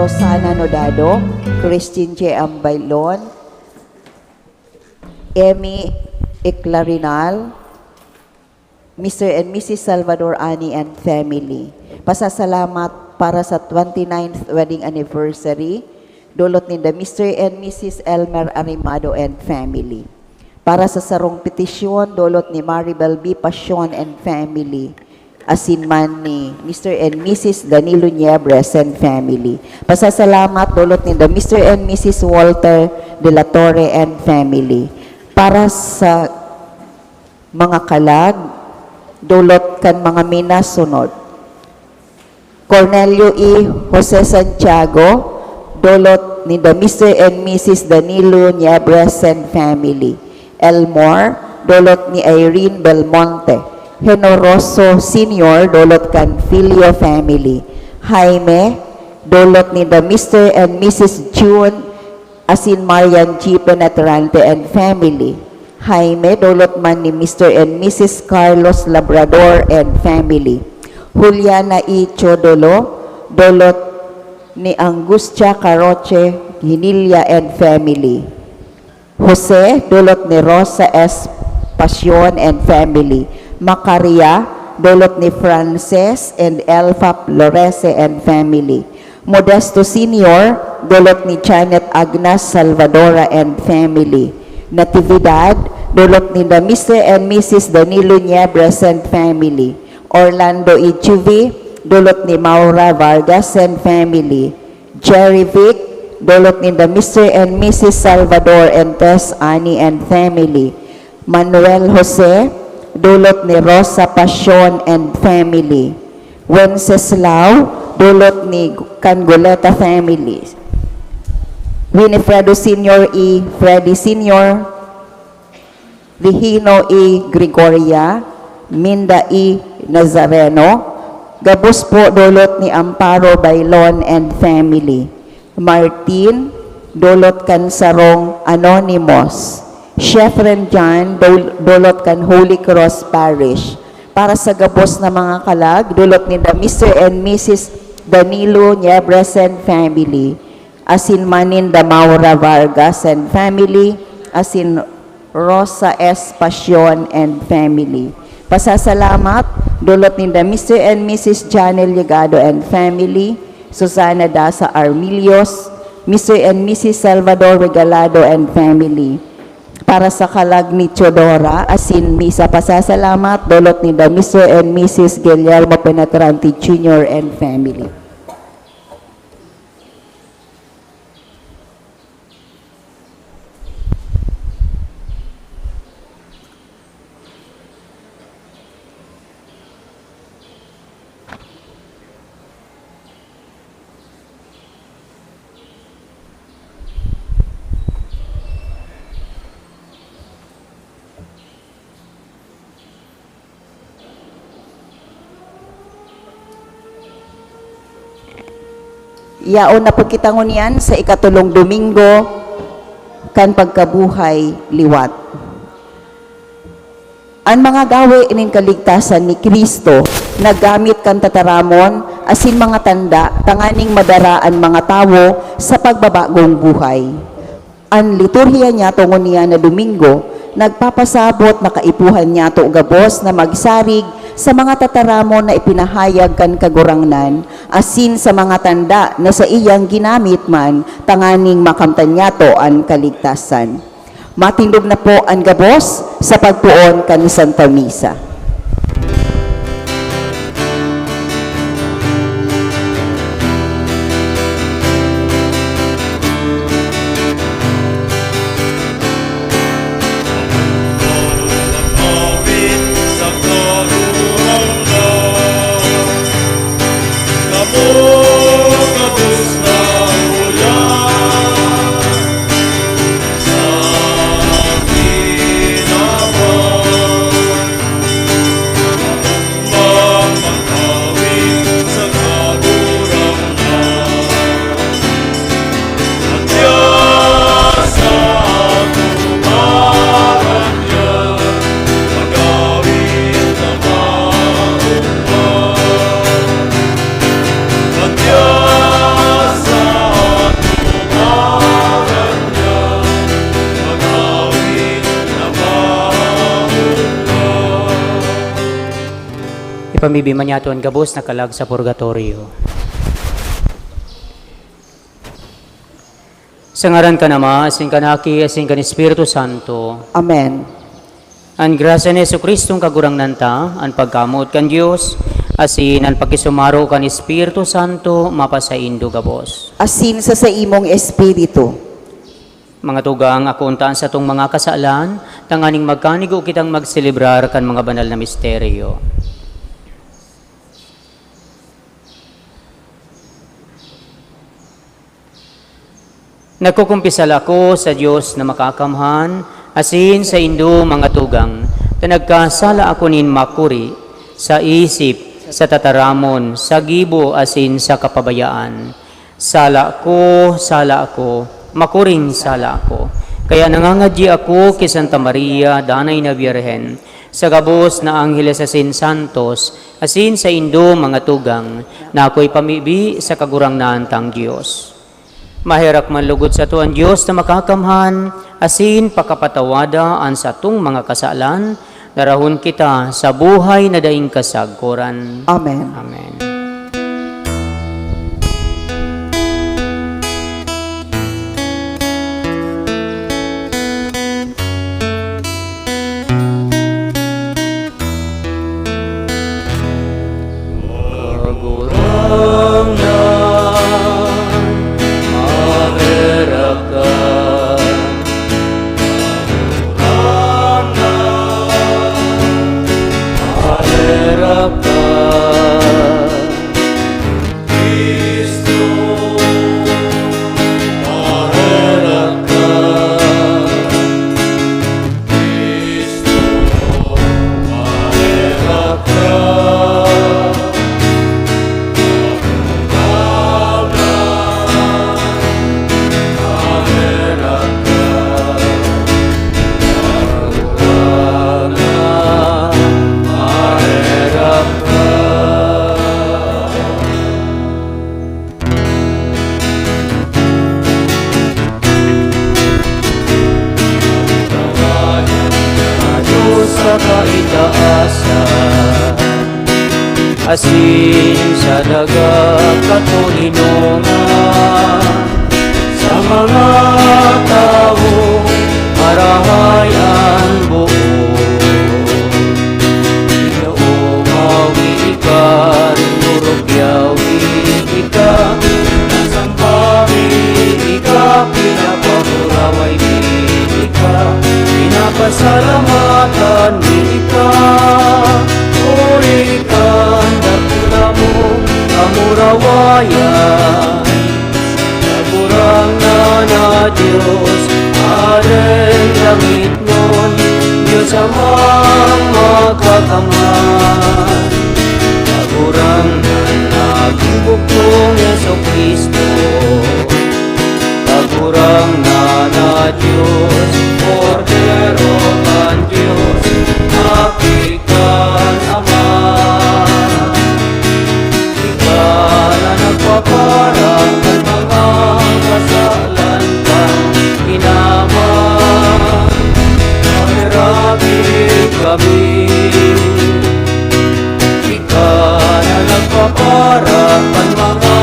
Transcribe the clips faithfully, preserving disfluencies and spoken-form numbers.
Rosana Nodado, Christine J. Ambailon, Emmy Eclarinal, Mister and Missus Salvador Ani and family. Pasasalamat para sa twenty-ninth wedding anniversary, dolot ninda Mister and Missus Elmer Arimado and family. Para sa sarong petisyon, dolot ni Maribel B. Pasion and family, asin man ni Mister and Missus Danilo Niebres and family. Pasasalamat, dolot ninda Mister and Missus Walter de la Torre and family. Para sa mga kalag, dolot kan mga minasunod: Cornelio E. Jose Santiago, dolot ninda Mister and Missus Danilo Niebres and family. Elmore, dolot ni Irene Belmonte. Generoso Senior, dolot kan Filio family. Jaime, dolot ninda Mister and Missus June asin Marian G. Penetrante and family. Jaime, dolot man ni Mister and Missus Carlos Labrador and family. Juliana E. Chodolo, dolot ni Angustia Caroche Hinilla and family. Jose, dolot ni Rosa S. Pasion and family. Macaria, dolot ni Frances and Elfa Florese and family. Modesto Senior, dolot ni Janet Agnas Salvadora and family. Natividad, dolot ninda Mister and Missus Danilo Niebres and family. Orlando E. Chuvi, dolot ni Maura Vargas and family. Jerry Vic, dolot ninda Mister and Missus Salvador and Tess Annie and family. Manuel Jose, dolot ni Rosa Pasion and family. Wenceslao, dolot ni Cangoleta family. Winifredo Senior E. Freddy Senior, Vigino E. Gregoria, Minda E. Nazareno, gabos po dolot ni Amparo Bailon and family. Martin, dolot kan sarong anonymous. Chef Renjan, dol-, dolot kan Holy Cross Parish. Para sa gabos na mga kalag, dolot ninda Mister and Missus Danilo Niebres and family, asin man ninda Maura Vargas and family, asin Rosa S. Pasion and family. Pasasalamat, dolot ninda Mister and Missus Janel Ligado and family, Susana Daza Armilios, Mister and Missus Salvador Regalado and family. Para sa kalag ni Teodora, asin misa pasasalamat, dolot ninda Mister and Missus Guillermo Penetrante Junior and family. Yaon na po kita ngunyan sa ikatolong Domingo kan pagkabuhay liwat. An mga gawe nin kaligtasan ni Cristo naggamit kan tataramon asin mga tanda tanganing madara an mga tawo sa pagbabagong buhay. An liturhiya niyato ngunyan na Domingo nagpapasabot na kaipuhan niyato gabos na magsarig sa mga tataramon na ipinahayag kan Kagurangnan asin sa mga tanda na saiyang ginamit man tanganing makamtan niyato an kaligtasan. Matindog na po an gabos sa pagpoon kan Santa Misa. Pamibi man niyato an gabos na kalag sa purgatorio. Sa ngaran kan Ama, asin kan Aki, asin kan Espiritu Santo. Amen. An grasya ni Jesu-Cristong Kagurangnan ta, an pagkamoot kan Dios, asin an pakisumaro kan Espiritu Santo mapasaindo gabos. Asin sa saimong espiritu. Mga tugang, akoon ta an satong mga kasalan, tanganing magkanigo kitang magselebrar kan mga banal na misteryo. Nagkukumpisal ako sa Dios na makakamhan, asin saindo, mga tugang, ta nagkasala ako nin makuri, sa isip, sa tataramon, sa gibo, asin sa kapabayaan. Sala ko, sala ko, makuring sala ko. Kaya nangangadyi ako ki Santa Maria, danay na Birhen, sa gabos na angheles asin santos, asin saindo, mga tugang, na ako'y pamibi sa Kagurangnan tang Dios. Maherak man logod sato an Dios na makakamhan, asin pakapatawada an satong mga kasalan, narahon kita sa buhay na daing kasagkoran. Amen. Amen. Kagurangnan, maherak ka. Kagurangnan, maherak ka. Cristo, maherak ka. Cristo, maherak ka. Kagurangnan, maherak ka. Kagurangnan, maherak ka. Diyos sa kaitaasan, asin sa daga katoninongan, sa mga tawong marahay an boot. Ginoo, mawi ika, rinurugyawi ika, nasambahi ika, pinapamuraway mi ika, pinapasalamatan mi ika. Huli kan dakula mong kamurawayan, Kagurangnan na Dios, Hadeng langitnon, Dios Amang makakamhan, Kagurangnan na ginbugtong Jesu-Cristo, Kagurangnan na Dios, Kordero kan Dios, Aki kan Ama. Ika na nagpapara kan mga kasalan kan inaman. Paheraki kami. Ika na nagpapara kan mga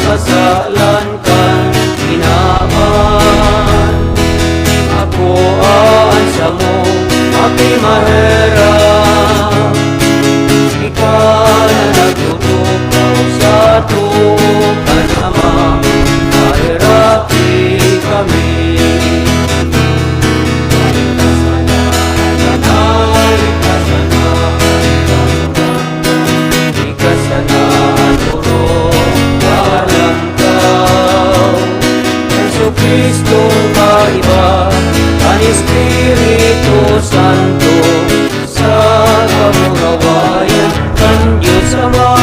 kasalan kan inaman. Akoa an samong Aki maherak. Ika na nagtutukaw sato kan Ama, paheraki kami. Ika sana an orog, Jesu-Cristong kaiba kan Espiritu Santo, sa kamurawayan kan Dios Ama.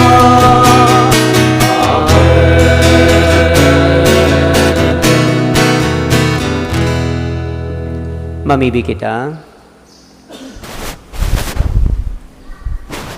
Amen. Mamibi kita.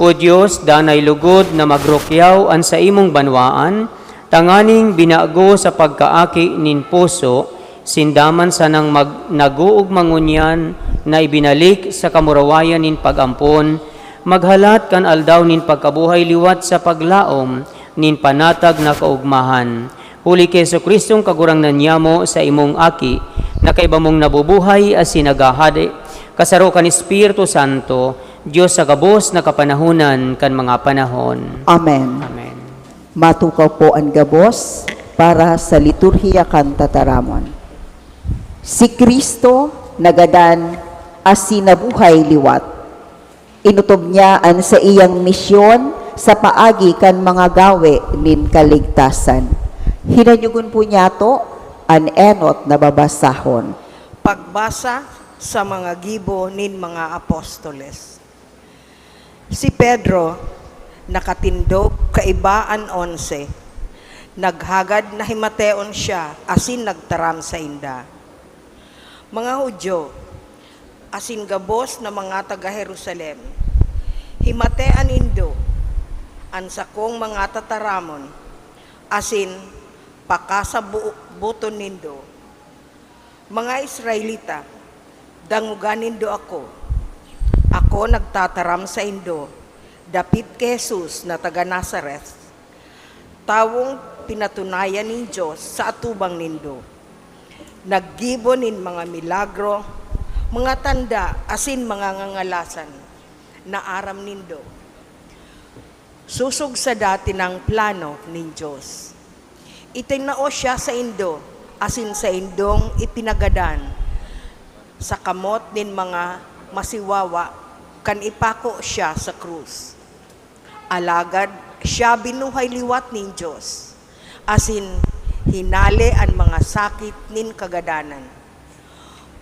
O Dios, danay lugod na magrukyaw an saimong banwaan, tanganing binago sa pagkaaki nin puso, sinda man sanang mag-, nag-uugma ngunyan na ibinalik sa kamurawayan nin pag-ampon Maghalat kan aldaw nin pagkabuhay liwat sa paglaom nin panatag na kaogmahan. Huli ki Jesu-Cristong Kagurangnan nyamo, sa imong Aki, na kaiba mong nabubuhay asin naghahade, kasaro kan Espiritu Santo, Dios sa gabos na kapanahonan kan mga panahon. Amen. Amen. Matukaw po an gabos para sa liturhiya kan tataramon. Si Cristo nagadan asin nabuhay liwat. Inotob niya an saiyang misyon sa paagi kan mga gawe nin kaligtasan. Hinanyogon po niyato an enot na babasahon. Pagbasa sa mga gibo nin mga apostoles. Si Pedro nakatindog kaiba an onse. Naghagad na himateon siya asin nagtaram sainda, "Mga Judio, asin gabos na mga taga Jerusalem, himatea nindo an sakong mga tataramon asin pakasaboton nindo. Mga Israelita, dangoga nindo ako. Ako nagtataram saindo dapit ki Jesus na taga Nazaret, tawong pinatunayan nin Dios sa atubang nindo. Naggibo nin mga milagro, mga tanda asin mga ngangalasan na aram nindo, sosog sa dati nang plano nin Dios. Itinao siya saindo asin saindong ipinagadan sa kamot nin mga masiwawa kan ipako siya sa krus. Alagad siya binuhay liwat nin Dios, asin hinale an mga sakit nin kagadanan.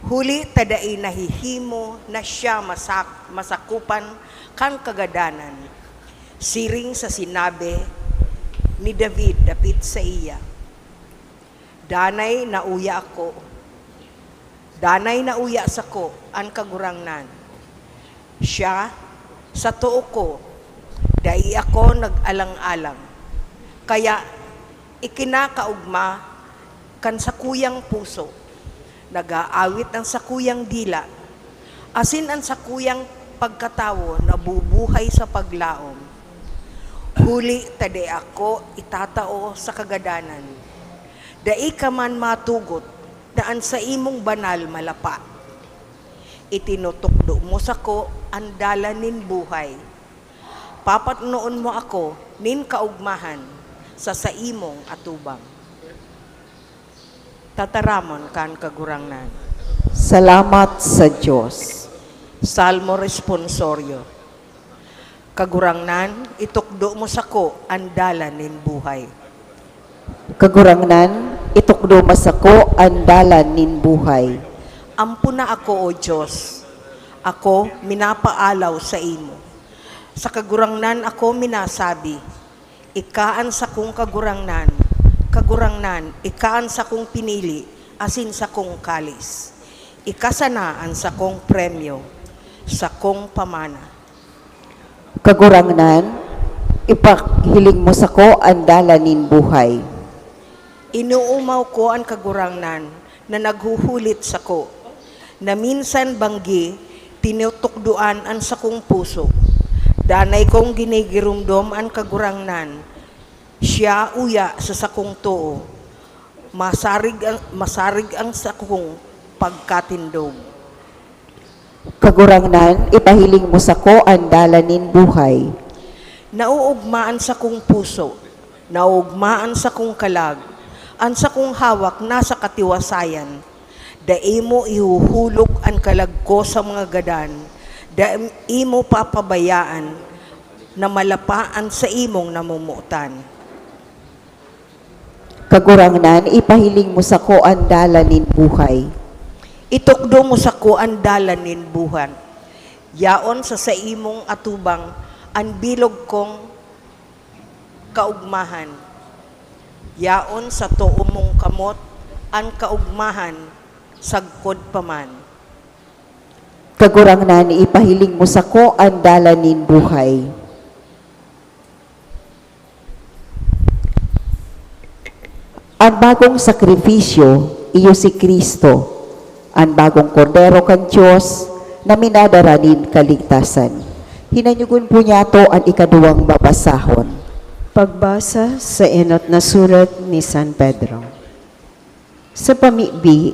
Huli ta dai nahihimo na siya masak-, masakopan kan kagadanan, siring sa sinabi ni David dapit saiya, 'Danay nauya ako, danay nauya sako an Kagurangnan. Siya, sa too ko, dai ako nag-alang-alang. Kaya ikinakaogma kan sakuyang puso, nag-aawit an sakuyang dila, asin an sakuyang pagkatawo nabubuhay sa paglaom. Huli ta dai ako itatao sa kagadanan. Dai ka man matugot na an saimong banal malapa. Itinutukdo mo sako an dalan nin buhay. Papatnoon mo ako nin kaogmahan sa saimong atubang.'" Tataramon kan Kagurangnan. Salamat sa Dios. Salmo Responsorio. Kagurangnan, itukdo mo sako an dalan nin buhay. Kagurangnan, itukdo mo sako an dalan nin buhay. Ampona ako, O Dios, ako minapaalaw saimo. Sa Kagurangnan ako minasabi, "Ika an sakong Kagurangnan, Kagurangnan, ika an sakong pinili asin sakong kalis. Ika sana an sakong premyo, sakong pamana." Kagurangnan, ipahiling mo sako an dalan nin buhay. Inoomaw ko an Kagurangnan na naghuhulit sako, na minsan banggi tinutukdoan an sakong puso. Danay kong ginigiromdom an Kagurangnan, siya uya sa sakong too. Masarig ang, masarig ang sakong pagkatindog. Kagurangnan, ipahiling mo sako an dalan nin buhay. Naoogma an sakong puso, naoogma an sakong kalag, an sakong hawak nasa katiwasayan. Dai mo ihuhulog an kalag ko sa mga gadan, dai mo papabayaan na malapa an saimong namomotan. Kagurangnan, ipahiling mo sako an dalan nin buhay. Itukdo mo sako an dalan nin buhay. Yaon sa saimong atubang an bilog kong kaogmahan. Yaon sa too mong kamot an kaogmahan sagkod pa man. Kagurangnan, ipahiling mo sako an dalan nin buhay. An bagong sakripisyo iyo si Cristo, an bagong Kordero kan Dios na minadara nin kaligtasan. Hinanyugon po niyato an ikaduwang babasahon. Pagbasa sa enot na surat ni San Pedro. Sa pamibi,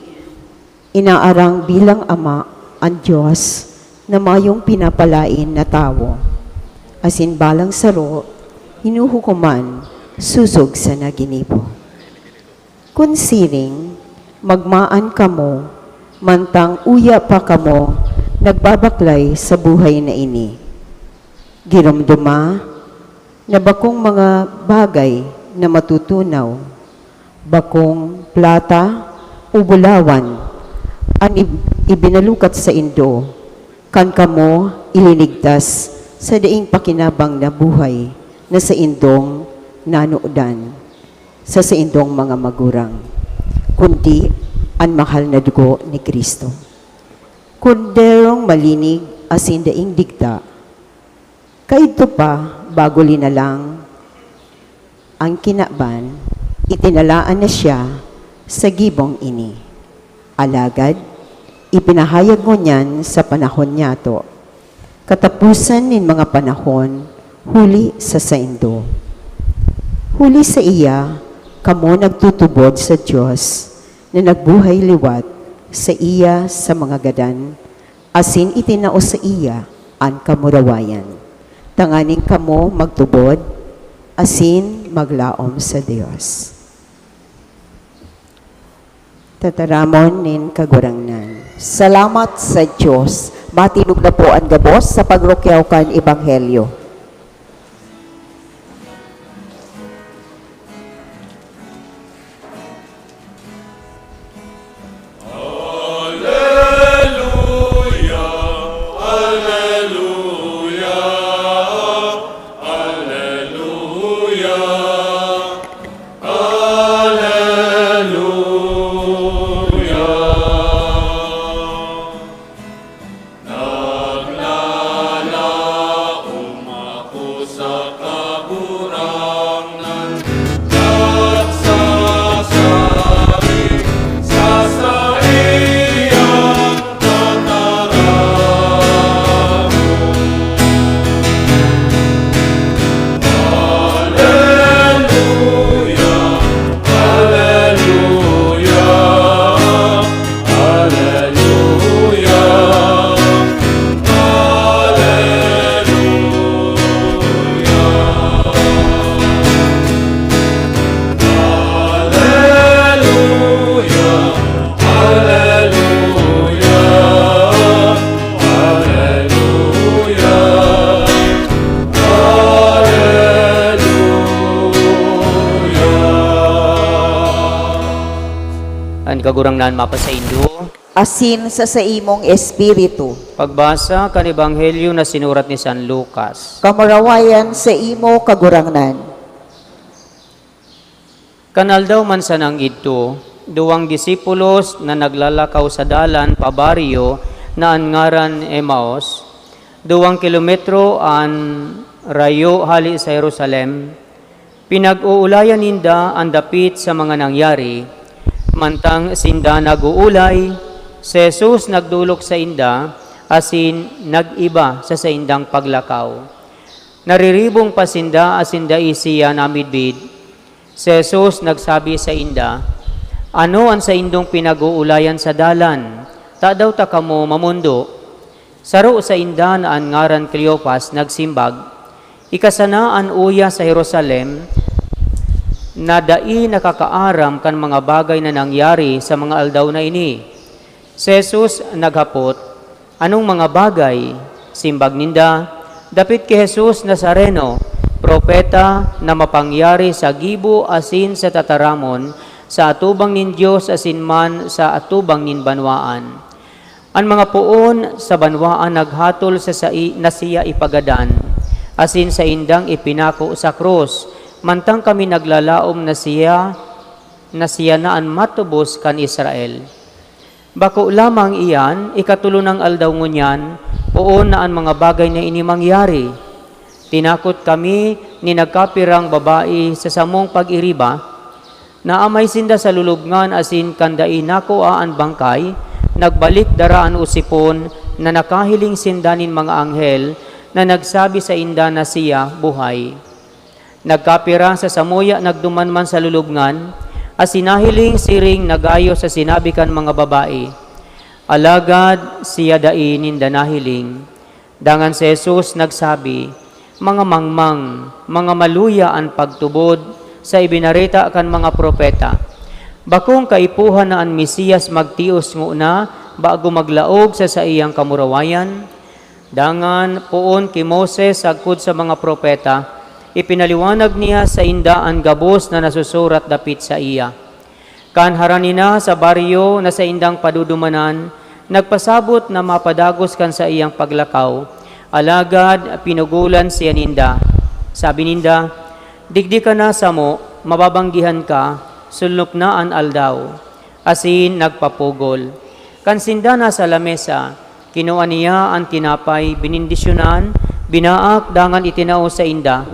inaarang bilang ama an Dios na mayong pinapalaen na tawo, asin balang saro hinuhukoman sosog sa naginibo. Kun siring, magmaan kamo, mantang uya pa kamo nagbabaklay sa buhay na ini. Giromdoma na bakong mga bagay na matutunaw, bakong plata o bulawan an ib-, ibinalukat saindo, kan kamo ilinigtas sa daing pakinabang na buhay na saindong nanodan sa saindong mga magurang, kundi an mahal na dugo ni Cristo, Korderong malinig asin daing digta. Kaidto pa, bago linalang an kinaban, itinalaan na siya sa gibong ini. Alagad, ipinahayag ngunyan sa panahon niyato, kataposan nin mga panahon, huli sa saindo. Huli saiya, kamo nagtutubod sa Dios na nagbuhay liwat saiya sa mga gadan, asin itinao saiya an kamurawayan, tanganing kamo magtubod asin maglaom sa Dios. Tataramon nin Kagurangnan. Salamat sa Dios. Matinog na po an gabos sa pagrukyaw kan Ebanghelyo. Alleluia, alleluia, alleluia. Alleluia. Naglalaom ako sa Kagurangnan, nagsasabi sa saiyang Aleluya, aleluya, aleluya. An Kagurangnan mapasaindo. Asin sa saimong espiritu. Pagbasa kan Ebanghelyo na sinurat ni San Lucas. Kamurawayan saimo, Kagurangnan. Kan aldaw man sanang idto, duwang disipulos na naglalakaw sa dalan pa baryo na an ngaran Emaus, duwang kilometro an rayo hali sa Jerusalem. Pinag-oolayan ninda an dapit sa mga nangyari. Mantang sinda nag-oolay, si Jesus nagdolok sainda asin nag-iba sa saindang paglakaw. Nariribong pa sinda asin dai siya namidbid. Si Jesus nagsabi sainda, "Ano an saindong pinag-oolayan sa dalan? Tadaw ta kamo mamondo?" Saro sainda na an ngaran Cleofas nagsimbag, "Ika sana an uya sa Jerusalem na dai nakakaaram kan mga bagay na nangyari sa mga aldaw na ini." Si Jesus naghapot, "Anong mga bagay?" Simbag ninda, "Dapit ki Jesus Nazareno, propeta na mapangyari sa gibo asin sa tataramon, sa atubang nin Dios asin man sa atubang nin banwaan." An mga poon sa banwaan naghatol sa sai na siya ipagadan, asin saindang ipinako sa krus, mantang kami naglalaom na siya, na siya na an matubos kan Israel. Bako lamang iyan, ikatolonang aldaw ngunyan, poon na an mga bagay na ini mangyari. Tinakot kami nin nagkapirang babae sa samong pag-iriba. Naamay sinda sa lulubngan asin kan dai nakua an bangkay, nagbalik dara an osipon na nakahiling sinda nin mga anghel na nagsabi sainda na siya buhay. Nagkapira sa samuya nagduman man sa lulubngan, asin nahiling siring na gayo sa sinabi kan mga babayi. Alagad siya dai ninda nahiling. Dangan si Jesus nagsabi, "Mga mangmang, mga maluya an pagtubod sa ibinareta kan mga propeta. Bakong kaipuhan na an Mesias magtios ngona bago maglaog sa saiyang kamurawayan?" Dangan, poon ki Moses sagkod sa mga propeta, ipinaliwanag niya sainda an gabos na nasusurat dapit saiya. Kan harani na sa baryo na saindang padudumanan, nagpasabot na mapadagos kan saiyang paglakaw, alagad pinugolan siya ninda. Sabi ninda, "Digdi ka na samo, mababanggihan ka, sulnop na an aldaw." Asin nagpapugol. Kan sinda nasa lamesa, kinua niya an tinapay, binindisyonan, binaak, dangan itinao sainda.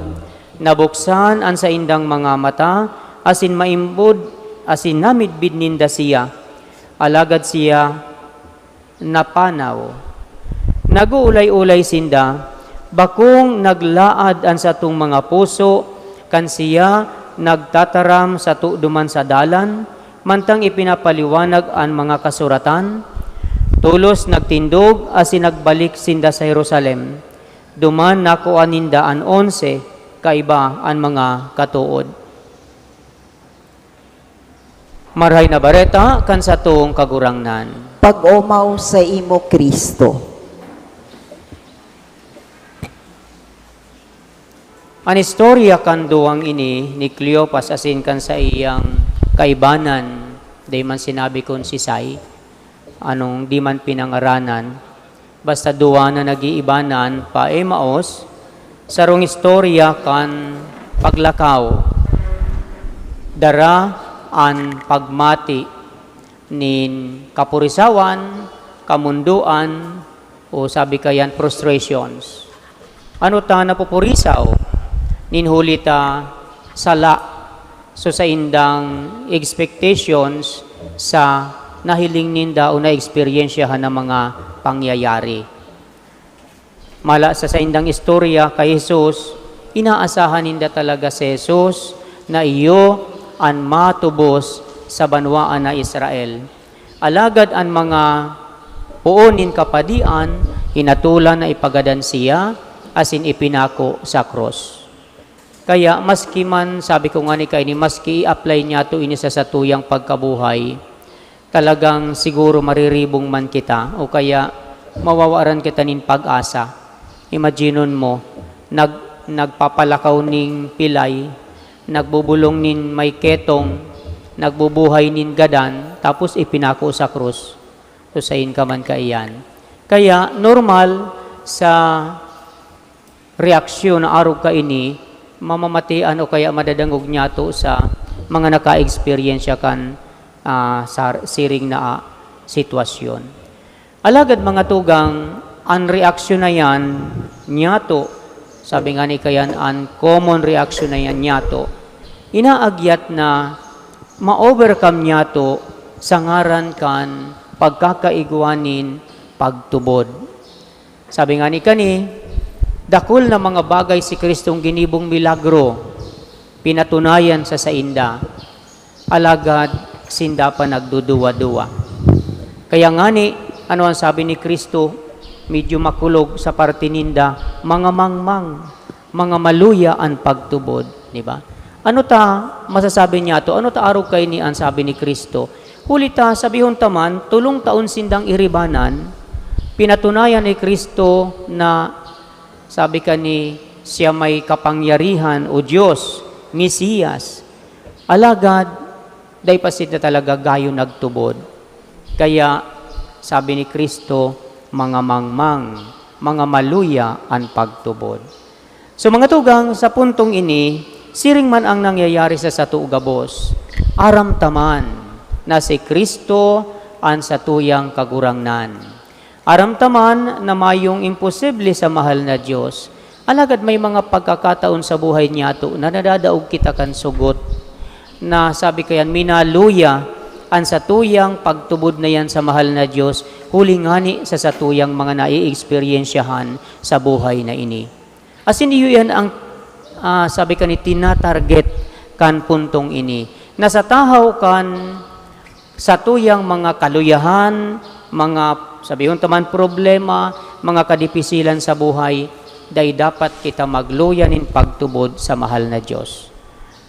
Nabuksan an saindang mga mata, asin maimbod, asin namidbid ninda siya. Alagad siya napanaw. Nag-uulay-ulay sinda, bakong naglaad an satong mga puso kan siya nagtataram sato duman sa dalan, mantang ipinapaliwanag an mga kasuratan? Tolos nagtindog asin nagbalik sinda sa Jerusalem. Duman nakua ninda an onse kaiba an mga katood. Marahay na Bareta kan satong Kagurangnan. Pag-omaw saimo, Cristo. An istorya kan duwang ini ni Cleopas asin kan saiyang kaibanan, dai man sinabi kun sisay, anong di man pinangaranan, basta duwa na nag-iibanan pa Emaus, sarong istorya kan paglakaw. Dara an pagmati nin kapurisawan, kamundoan, o sabi kayan, frustrations. Ano ta napupurisaw? Nin huli ta sala so saindang expectations sa nahiling ninda o naeksperyensyahan na mga pangyayari. Mala sa saindang istorya kay Jesus, inaasahan ninda talaga si Jesus na iyo an matubos sa banwaan na Israel. Alagad an mga poon nin kapadian, hinatolan na ipagadan siya asin ipinako sa krus. Kaya maski man, sabi ko ngani kaini, maski i-apply niyato ini sa satuyang pagkabuhay, talagang siguro mariribong man kita o kaya mawawaran kita nin pag-asa. Imaginon mo, nag-, nagpapalakaw nin pilay, nagbubulong nin may ketong, nagbubuhay nin gadan, tapos ipinako sa krus. So, sain ka man kaiyan. Kaya, normal sa reaksyon na arog kaini, mamamatian o kaya madadangog niyato sa mga naka-eksperyensya kan, ah, sa siring na, ah, sitwasyon. Alagad, mga tugang, an reaksyon na yan niyato, sabi nga ni kayan, an common reaksyon na yan niyato, inaagyat na ma-overcome niyato sa ngaran kan pagkakaigwa nin pagtubod. Sabi nga ni kani, dakul na mga bagay si Kristong ginibong milagro, pinatunayan sa sainda. Alagad sinda pa nagduduwa-duwa. Kaya ngani, ano ang sabi ni Kristo? Medyo makulog sa parte ninda, "Mga mangmang, mga maluya an pagtubod," di ba? Ano ta masasabi niyato? Ano ta arog kaini an sabi ni Kristo? Huli ta, sabihon ta man, tolong taon sindang iribanan, pinatunayan ni Kristo na, sabi kani, siya may kapangyarihan o Diyos, Mesiyas. Alagad, dai pa sinda talaga gayo nagtubod. Kaya, sabi ni Kristo, "Mga mangmang, mga maluya an pagtubod." So, mga tugang, sa puntong ini, siring man ang nangyayari sa sato gabos. Aram ta man na si Kristo an satuyang Kagurangnan. Aram ta man na mayong imposible sa mahal na Diyos. Alagad may mga pagkakataon sa buhay niyato na nadadaog kita kan sugot na sabi kayan, minaluya an satuyang pagtubod na yan sa mahal na Diyos, huli ngani sa satuyang mga naieksperiensyahan sa buhay na ini. Asin iyo yan ang, ah, sabi ka ni, tinatarget kan puntong ini. Na sa tahaw kan satuyang mga kaluyahan, mga, sabihon ta man, problema, mga kadipisilan sa buhay, dai dapat kita magluya nin pagtubod sa mahal na Diyos.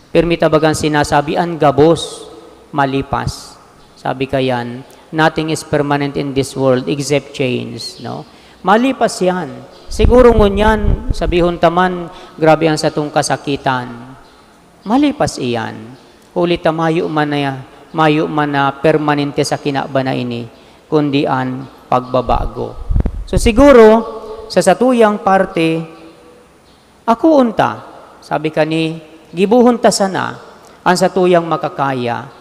Pirmi ta bagang sinasabi, an gabos malipas. Sabi kayan, "Nothing is permanent in this world except change," no? Malipas yan. Siguro ngunyan, sabihon ta man, grabe an satong kasakitan. Malipas iyan. Huli ta mayo man na, mayo man na permanente sa kinaban na ini, kundi an pagbabago. So siguro, sa satuyang parte, akoon ta, sabi kani, gibohon ta sana an satuyang makakaya.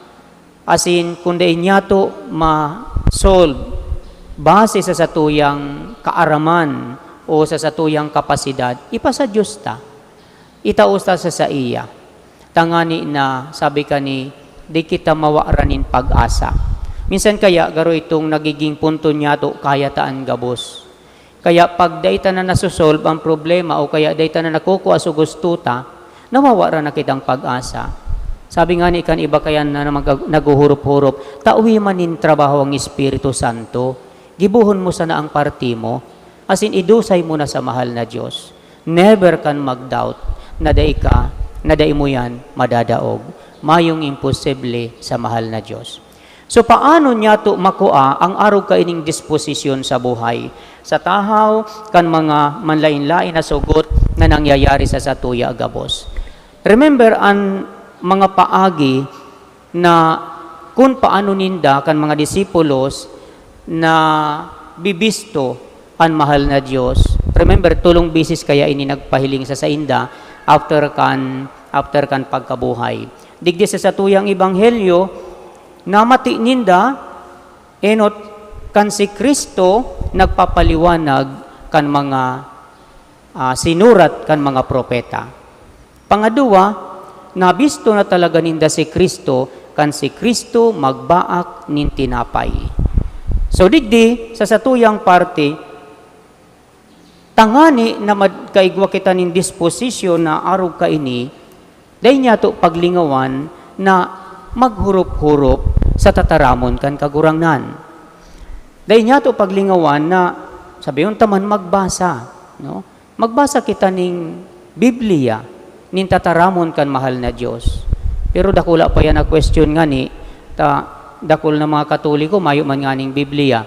Asin, kun dai niyato ma-solve base sa satuyang kaaraman o sa satuyang kapasidad, ipasa Diyos ta. Itao ta sa saiya. Tangani na, sabi kani, di kita mawaran nin pag-asa. Minsan kaya, garo itong nagiging punto niyato, kaya ta an gabos. Kaya pag dai ta na nasosolve ang problema o kaya dai ta na nakukua sa gusto ta, nawawaran na kitang pag-asa. Sabi ngani kan iba kaya na mag-, naghuhurop-hurop, "Tawi man nin trabaho ang Espiritu Santo. Gibohon mo sana ang parti mo. Asin idusay mo na sa mahal na Diyos." Never kan mag-doubt na dai ka, na dai mo yan madadaog. Mayong imposible sa mahal na Diyos. So, paano niyato makua ang arog kaining disposisyon sa buhay? Sa tahaw kan mga manlaen-laen na sugot na nangyayari sa satuya gabos. Remember, an mga paagi na kun paano ninda kan mga disipulos nabibisto an mahal na Diyos. Remember, tolong beses kaya ini nagpahiling sa sainda after kan, after kan pagkabuhay. Digdi sa satuyang ebanghelyo, namati ninda, enot kan si Cristo nagpapaliwanag kan mga, ah, sinurat kan mga propeta. Pangaduwa, nabisto na talaga ninda si Cristo kan si Cristo magbaak nin tinapay. So, digdi, sa satuyang parte, tangani na mad-, kaigwa kita nin disposisyon na arog kaini, dai niyato paglingawan na maghurop-hurop sa tataramon kan Kagurangnan. Dai niyato paglingawan na, sabihon ta man, magbasa, no? Magbasa kita ning Biblia, nin tataramon kan mahal na Diyos. Pero dakula pa yan na question ngani, ta dakul na mga Katoliko, mayo man nganing Biblia.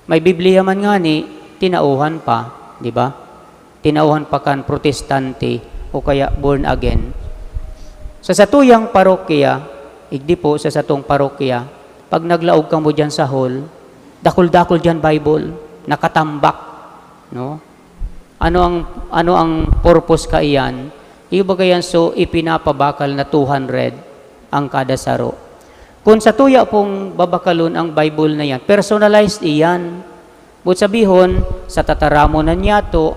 May Biblia man ngani, tinauhan pa, di ba? Tinauhan pa kan protestante o kaya born again. Sa satuyang parokya, igdi po sa satong parokya, pag naglaog kamo diyan sa hall, dakul-dakul diyan Bible, nakatambak, no? Ano ang, ano ang purpose kaiyan? Iyo baga yan, so, ipinapabakal na two hundred ang kada saro. Kun satuya pong babakalon ang Bible na yan, personalized iyan. But sabihon, sa tataramon na niyato,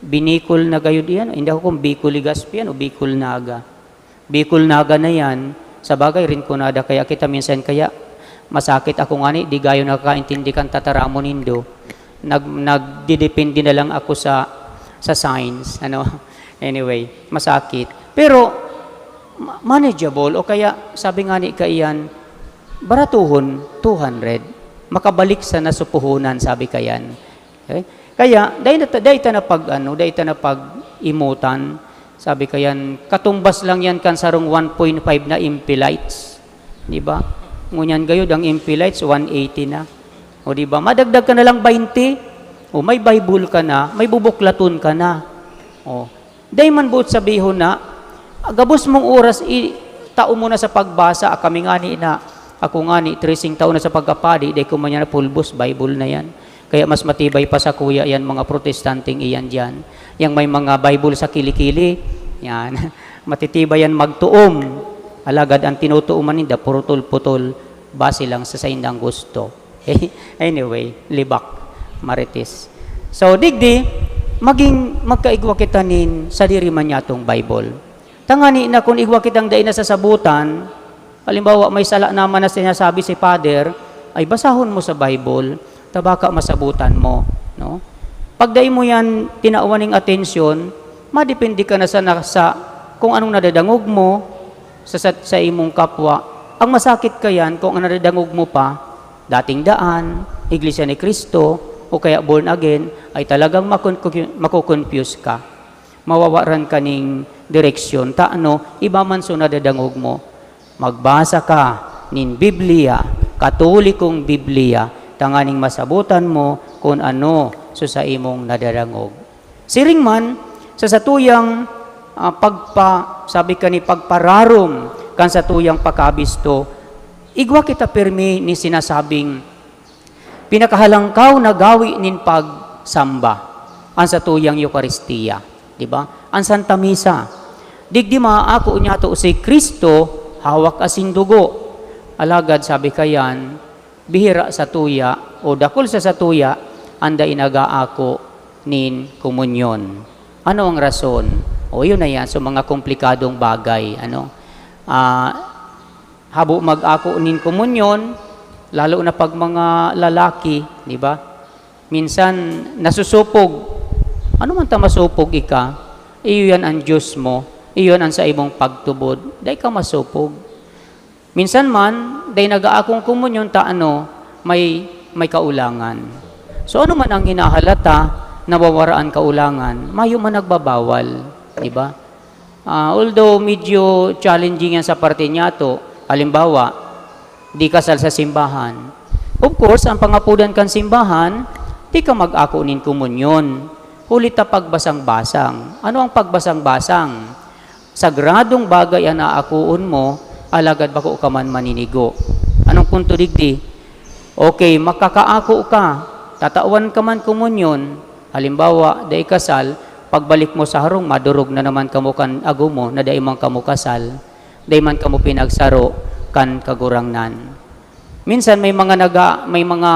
binikol na gayud iyan. Hindi ako kung Bicol Legazpi yan o Bicol Naga. Bicol Naga na yan. Sa bagay, Rinconada kaya kita minsan kaya masakit. Ako ngani, di gayo nakakaintindi kan tataramon nindo. Nag-, nagdidepende na lang ako sa, sa signs, ano. Anyway, masakit. Pero, ma-, manageable o kaya, sabi ngani kaiyan, baratuhon, two hundred. Makabalik sa nasupuhunan, sabi kayan. Okay? Kaya, dai na ta-, dai ta na pag, ano, dai ta na pag-imutan. Sabi kayan, katumbas lang yan kan sarong one point five na Impi Lights. Di ba? Ngunyan gayud, ang Impi Lights, one eighty na. O di ba? Madagdag ka na lang twenty. O may Bible ka na, may bubuklaton ka na. O, dai man boot sabihon na, gabos mong oras i-, tao mo na sa pagbasa, ah, kami ngani na, ako ngani, tracing taon na sa pagkapadi, dai ko man yan napulbos, Bible na yan. Kaya mas matibay pa sa kuya yan, mga protestanteng iyan diyan. Yang may mga Bible sa kili-kili, yan. Matitibay yan magtuom. Alagad ang tinutuoman ninda, purutol-putol, base lang sa saindang gusto. Anyway, libak, marites. So, digdi, maging magkaigwa kita nin sadiri man niyatong Bible. Tangani na kun igwa kitang dai nasasabotan, Halimbawa, may sala naman na sinasabi si Father, ay basahon mo sa Bible, ta baka masabutan mo, no? Pag dai mo yan tinawan ning atensyon, madepende ka na sa, na, sa kung anong nadadangog mo sa, sa, sa imong kapwa. Ang masakit ka yan, kung ang nadadangog mo pa, dating daan, Iglesia ni Cristo, o kaya born again, ay talagang makon-, makukonfuse ka. Mawawaran ka ning direksyon. Ta ano, iba man so nadadangog mo. Magbasa ka nin Biblia, Katolikong Biblia, tanganing masabutan mo kun ano so sa imong nadadangog. Siring man, sa satuyang, ah, pagpa-, sabi ka ni pagpararom kan satuyang pakabisto, igwa kita pirmi ni sinasabing, pinakahalangkaw na gawi nin pagsamba, an satuyang Eukaristia, di ba? An Santa Misa. Digdi maako niyato si Cristo, hawak asin dugo. Alagad sabi kayan, bihira sa tuya o dakul sa satuya an dai nag-aako nin komunyon. Ano ang rason? O, yun na yan. So, mga komplikadong bagay, ano? Ah, habo mag-ako nin komunyon, lalo na pag mga lalaki, di ba? Minsan, nasusupog. Ano man ta masupog ika? Iyo yan ang Diyos mo. Iyo yan ang sa imong pagtubod. Dai ka masupog. Minsan man, dai nag-aakong komunyon ta ano, may, may kaulangan. So, ano man ang hinahalata na wawara an kaulangan, mayo man nagbabawal, di ba? Ah, although medyo challenging yan sa parte niyato, halimbawa, di kasal sa simbahan. Of course, ang pangapodan kan simbahan, di ka mag-ako nin komunyon. Huli ta pagbasang-basang. Ano ang pagbasang-basang? Sagradong bagay an aakoon mo, alagad bako ka man maninigo. Anong punto digdi? Okay, makakaako ka, tatawan ka man komunyon. Halimbawa, dai kasal, pagbalik mo sa harong, madurog na naman kamo kan agom mo na dai man kamo kasal, dai man kamo pinagsaro kan Kagurangnan. Minsan may mga naga-, may mga,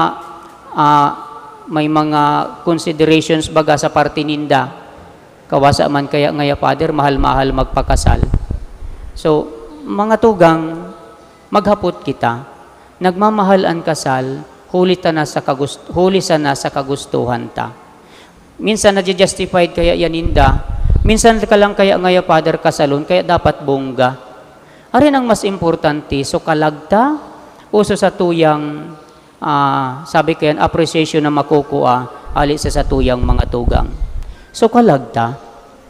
ah, may mga considerations baga sa parte ninda. Kawasa man kaya ngaya, Father, mahal-mahal magpakasal. So, mga tugang, maghapot kita. Nagmamahal an kasal, huli ta na sa kagus-, huli sana sa kagustuhan ta. Minsan nadya-justified kaya yan ninda. Minsan ka lang kaya ngaya, Father, kasalon, kaya dapat bongga. Arin ang mas importante, so kalag ta o so satuyang, ah, sabi ko yan, appreciation na makukua hali sa satuyang mga tugang? So kalag ta,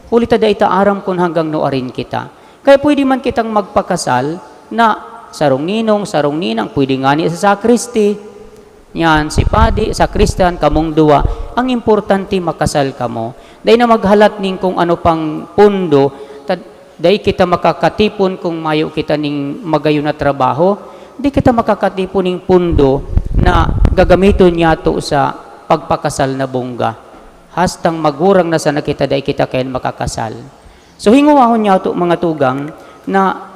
huli ta dai ta aram kun hanggang nuarin kita. Kaya pwede man kitang magpakasal na sarong ninong, sarong ninang, pwede ngani sa sakristi. Yan, si padi, sakristan, kamong duwa. Ang importante, makasal kamo. Dai na maghalat nin kung ano pang pundo, ta-, dai kita makakatipon kung mayo kita ning magayon na trabaho. Di kita makakatipon ning pundo na gagamiton niyato sa pagpakasal na bongga. Hastang magurang na sana kita, dai kita kayan makakasal. So, hingowahon niyato, mga tugang, na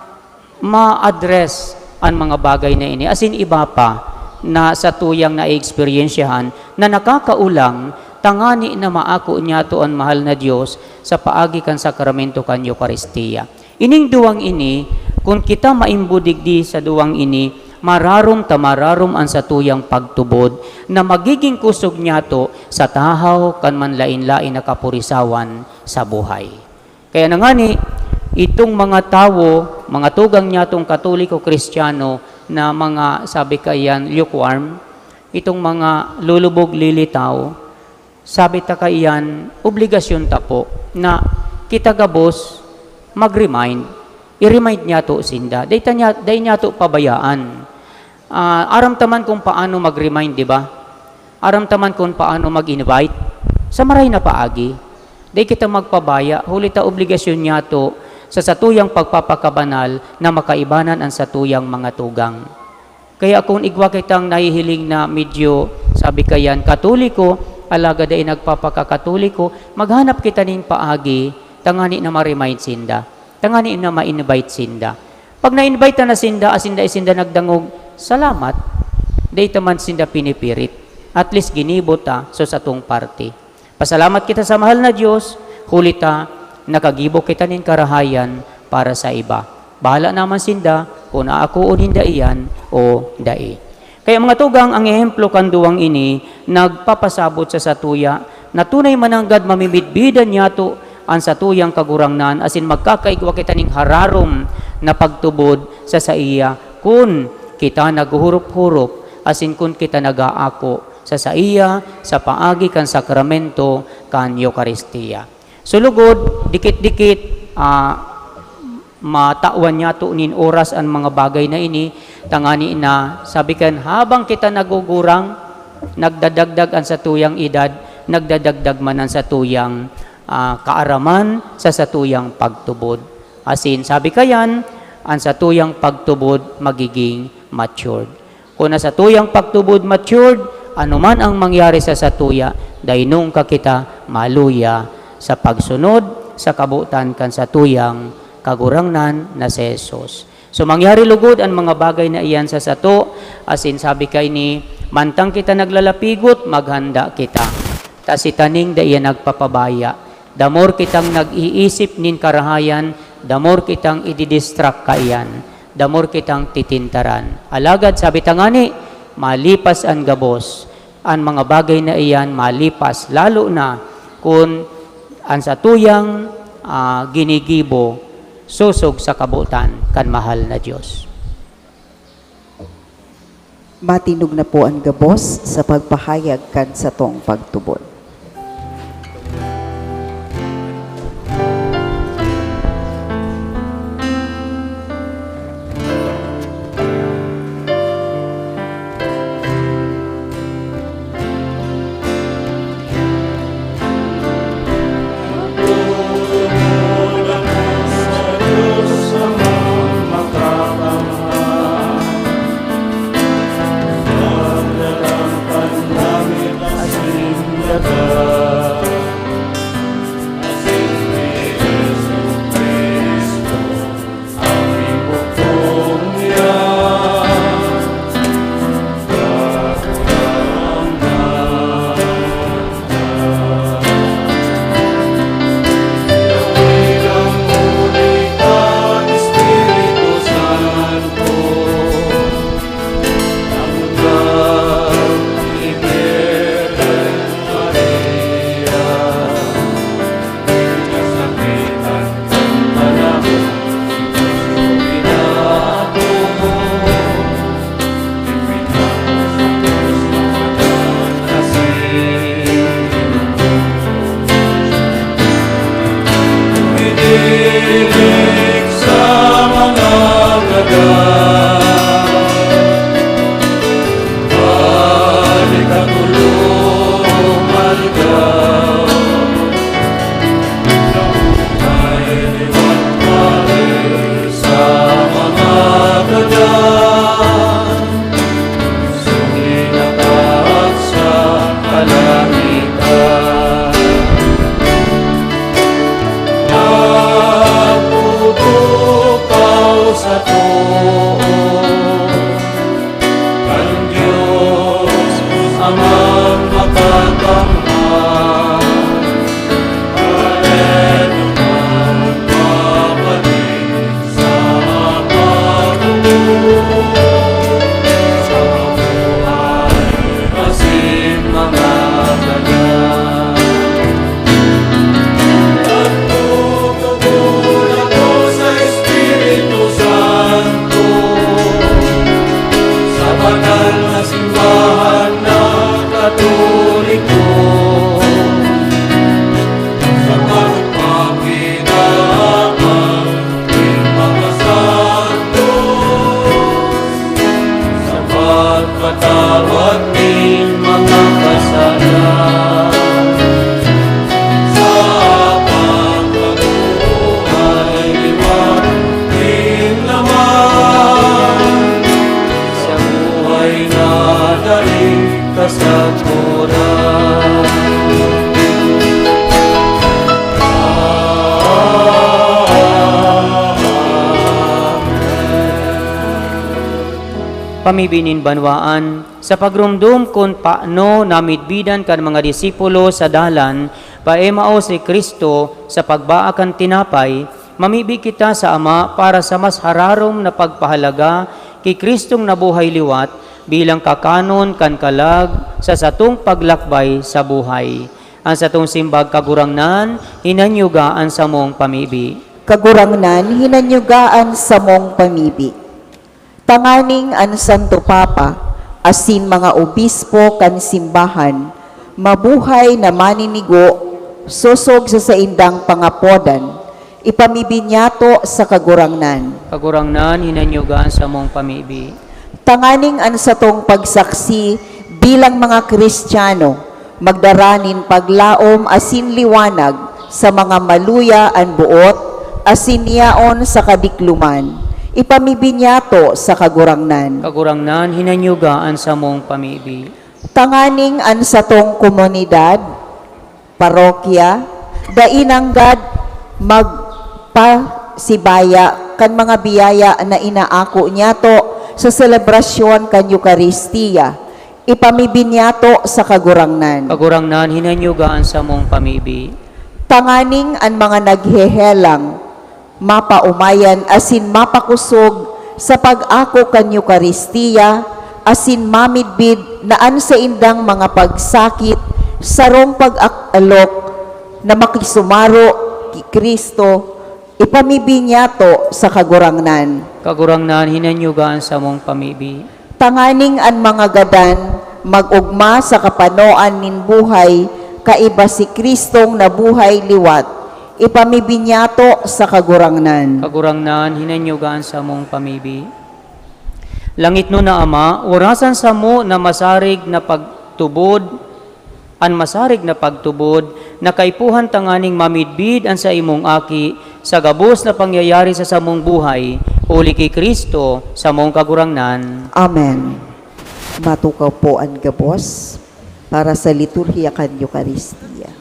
ma-address an mga bagay na ini, asin iba pa na satuyang naeeksperyensyahan na nakakaulang tangani na maako niyato an mahal na Dios sa paagi kan sakramento kan Eukaristia. Ining duwang ini, kun kita maimbo digdi sa duwang ini, mararom ta mararom an satuyang pagtubod na magigin kusog niyato sa tahaw kan manlaen-laen na kapurisawan sa buhay. Kaya na ngani, itong mga tawo, mga tugang niyatong Katoliko, Kristiyano na mga, sabi kaiyan, lukewarm, itong mga lulubog, lilitaw, sabi ta kaiyan, obligasyon ta po na kita gabos mag-remind. I-remind niyato sinda. Dai ta niya, dai niyato pabayaan. Ah, aram ta man kung paano mag-remind, di ba? Aram ta man kung paano mag-invite. Sa maray na paagi, dai kita magpabaya, huli ta obligasyon niyato sa satuyang pagpapakabanal na makaibanan an satuyang mga tugang. Kaya kung igwa kitang nahihiling na medyo, sabi kayan, Katoliko, alagad dai nagpapakakatoliko, maghanap kita nin paagi tangani na ma-remind sinda, tangani na ma-invite sinda. Pag na-invite na sinda, asin dai sinda nagdangog, salamat. Dai ta man sinda pinipirit. At least ginibo ta sa satong parte. Pasalamat kita sa mahal na Dios, huli ta nakagibo kita nin karahayan para sa iba. Bahala naman sinda kun aakoon ninda iyan o dai. Kaya, mga tugang, ang ehemplo kan duwang ini nagpapasabot sa satuya na tunay mananggad mamimidbidan niyato an satuyang Kagurangnan, asin magkakaigwa kita nin hararom na pagtubod sa saiya kun kita naghuhurop-hurop asin kun kita nag-aako sa saiya sa paagi kan sakramento kan Eukaristia. So, lugod, dikit-dikit, ah, matawan niyato nin oras an mga bagay na ini, tangani na, sabi kan, habang kita nagugurang, nagdadagdag an satuyang edad, nagdadagdag man an satuyang, ah, kaaraman sa satuyang pagtubod. Asin, sabi kayan, an satuyang pagtubod magiging matured. Kun an satuyang pagtubod matured, anoman ang mangyari sa satuya, dai nungka kita maluya sa pagsunod sa kabotan kan satuyang Kagurangnan na si Jesus. So, mangyari lugod an mga bagay na iyan sa sato, asin sabi kaini, mantang kita naglalapigot, maghanda kita. Ta si taning dai iyan nagpapabaya. The more kitang nag-iisip nin karahayan, the more kitang ididistract kaiyan, the more kitang titindaran. Alagad sabi ta ngani, malipas an gabos, an mga bagay na iyan malipas, lalo na kun an satuyang, ah, ginigibo sosog sa kabotan kan mahal na Dios. Matindog na po an gabos sa pagpahayag kan satong pagtubod. Pamibi nin banwaan, sa pagromdom kun paano namidbidan kan mga disipulo sa dalan pa Emmaus si Cristo sa pagbaa kan tinapay, Mamibi kita sa Ama para sa mas hararom na pagpahalaga ki Cristong nabuhay liwat bilang kakanon kan kalag sa satong paglakbay sa buhay. An satong simbag, Kagurangnan, hinanyuga an samong pamibi. Kagurangnan, hinanyuga an samong pamibi. Tanganing an Santo Papa asin mga obispo kan simbahan mabuhay na maninigo sosog sa saindang pangapodan, ipamibi niyato sa Kagurangnan. Kagurangnan, hinanyuga an samong pamibi. Tanganing an satong pagsaksi bilang mga Kristiyano magdara nin paglaom asin liwanag sa mga maluya an boot asin yaon sa kadikloman. Ipamibi niyato sa Kagurangnan. Kagurangnan, hinanyuga an samong pamibi. Tanganing an satong komunidad, parokya, dai nanggad magpasibaya kan mga biyaya na inaako niyato sa selebrasyon kan Eukaristia. Ipamibi niyato sa Kagurangnan. Kagurangnan, hinanyuga an samong pamibi. Tanganing an mga naghehelang mapaomayan asin mapakosog sa pag-ako kan Eukaristia asin mamidbid na an saindang mga pagsakit sarong pag-alok na makisumaro ki Cristo. Ipamibi niyato sa Kagurangnan. Kagurangnan, hinanyuga an samong pamibi. Tanganing an mga gadan mag-ogma sa kapanoan nin buhay kaiba si Cristong nabuhay liwat, ipamibi niyato sa Kagurangnan. Kagurangnan, hinanyuga an samong pamibi. Langitnon na Ama, orasan samo na masarig na pagtubod an masarig na pagtubod na kaipuhan tanganing mamidbid an saimong Aki sa gabos na pangyayari sa samong buhay, huli ki Cristo, samong Kagurangnan. Amen. Matukaw po an gabos para sa liturhiya kan Eukaristia.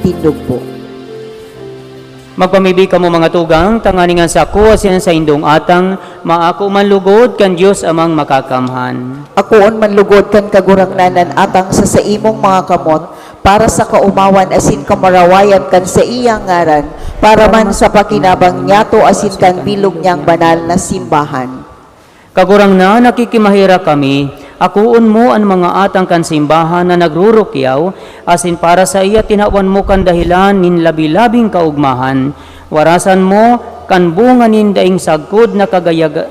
Tindog po. Magpamibi kamo, mga tugang, tanganing an sako asin an saindong atang maako man lugod kan Dios Amang Makakamhan. Akoon man lugod kan Kagurangnan an atang sa saimong mga kamot, para sa kaomawan asin kamurawayan kan saiyang ngaran, para man sa pakinabang niyato asin kan bilog niyang banal na simbahan. Kagurangnan, nakikimaherak kami, akoon mo an mga atang kan simbahan na nagrurukyaw, asin para saiya tinawan mo kan dahelan nin labi-labing kaogmahan. Warasan mo kan bunga nin daing sagkod na kagayag-,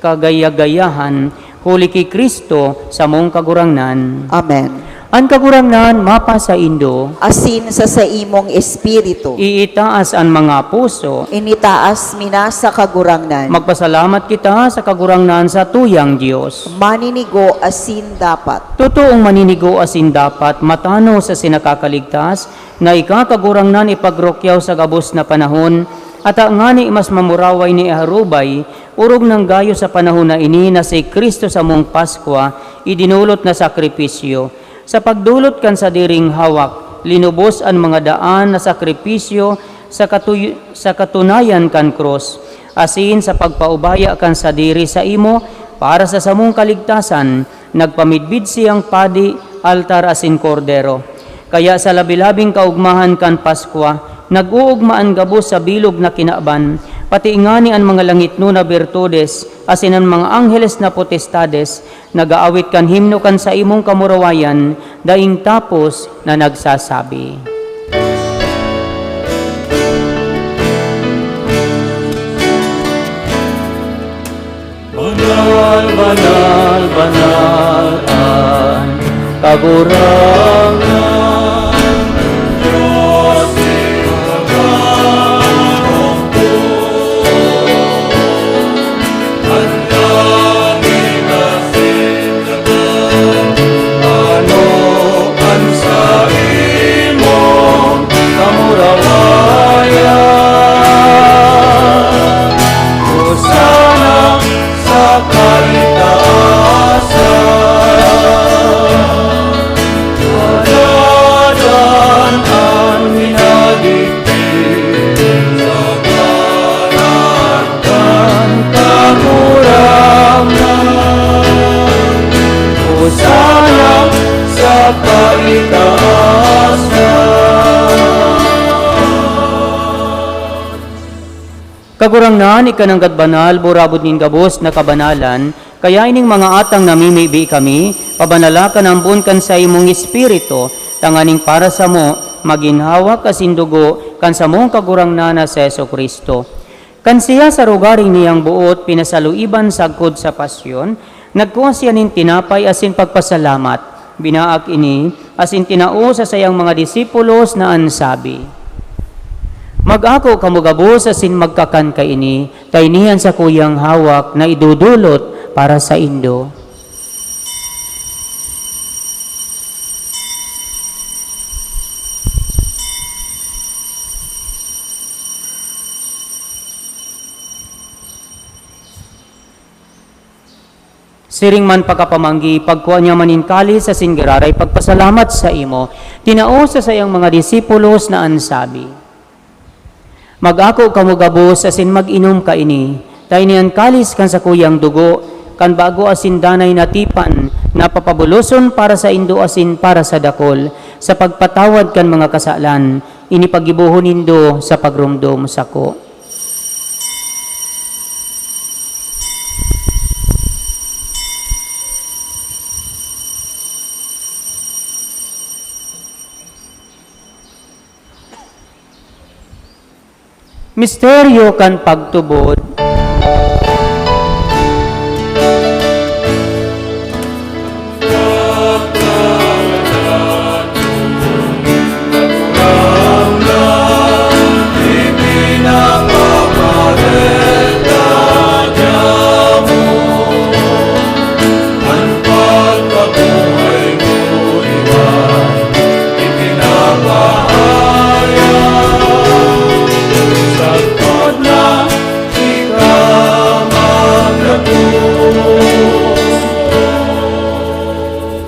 kagayagayahan, huli ki Cristo, samong Kagurangnan. Amen. An Kagurangnan mapasaindo. Asin sa saimong espiritu. Iitaas an mga puso. Initaas mi na sa Kagurangnan. Magpasalamat kita sa Kagurangnan, satuyang Dios. Maninigo asin dapat. Totoong maninigo asin dapat, matanos asin nakakaligtas, na ika, Kagurangnan, ipagrukyaw sa gabos na panahon, Ata ngani mas mamuraway ni iharubay, orog nang gayo sa panahon na ini na si Cristo samong Paskwa, idinolot na sakripisyo, sa pagdolot kan sadiring hawak, linubos an mga daan na sakripisyo sa katuy-, sa katunayan kan krus, asin sa pagpaubaya kan sadiri saimo para sa samong kaligtasan, nagpamidbid siyang padi, altar asin kordero. Kaya sa labi-labing kaugmahan kan Paskwa, nag-oogma an gabos sa bilog na kinaban, pati ngani an mga langitnon na birtudes asin an mga angheles na potestades, nag-aawit kan himno kan saimong kamurawayan, daing tapos na nagsasabi, "Banal, banal, banal an Kagurangnan, Dios nin pagkaompo. An langit asin daga, ano an saimong kamurawayan? Hosana sa kaitaasan. Wala diyan an minadigdi sa ngaran kan Kagurangnan. Hosana sa kaitaasan. Kagurangnan, ika nanggad banal, burabod nin gabos na kabanalan, kaya ining mga atang namimibi kami, pabanala kan ambon kan saimong Espiritu, tanganing para samo, magin hawak asin dugo kan samong Kagurangnan na si Jesu-Cristo. Kan siya sa rogaring niyang boot pinasaluiban sagkod sa pasyon, nagkua siya nin tinapay asin pagpasalamat, binaak ini, asin tinao sa sayang mga disipulos na an sabi, "Mag-ako kamo gabos asin magkakan kaini, ta ini an sakuyang hawak na idodolot para saindo." Siring man pakapamanggi, pagkua niya man nin kalis asin giraray pagpasalamat saimo, tinao sa sayang mga disipulos na an sabi, "Mag-ako kamo gabos asin mag-inom kaini, ta ini an kalis kan sakuyang dugo, kan bago asin danay na tipan, na papabuloson para saindo asin para sa dakul, sa pagpatawad kan mga kasalan. Ini paggibohon nindo sa pagromdom sako." Misteryo kan pagtubod.